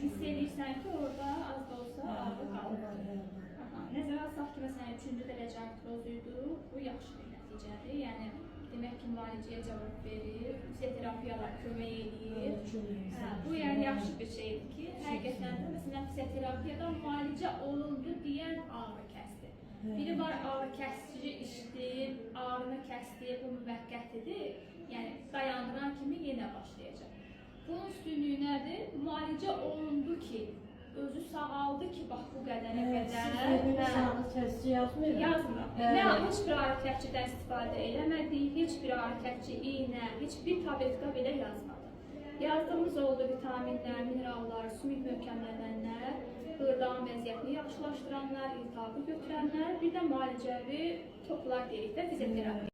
hiss eləyirsən ki, orada az da olsa ağrı qalır. Aha, nəzərə alsaq ki, məsələn, üçüncü dərəcə artroz idi, bu yaxşı bir nəticədir. Yəni demək ki, müalicəyə cavab verir, fizioterapiyalar kömək eləyir. Hə, bu yəni yaxşı bir şeydir ki, həqiqətən də məsələn fizioterapiyada müalicə olundu deyən ağrı kəsdi. Biri var ağrı kəsici içdi, ağrını kəsdi, bu müvəqqətidir. Yəni dayandıran kimi yenə başlayacaq. Bunun üstünlüyü nədir? Müalicə olundu ki, özü sağaldı ki, bax bu qədərə qədər. Siz Hə. ağrı kəsici yazmıram. Yazmıram. Hə. Nə heç bir ağrı kəsicidən istifadə eləmədik, heç bir ağrı kəsici iynə, heç bir tabletka belə yazmadıq. Yazdığımız oldu vitaminlər, minerallar, sümük möhkəmlədənlər, xırdağın vəziyyətini yaxşılaşdıranlar, iltihabı götürənlər, bir də müalicəvi toplar deyirik də fizioterapiya.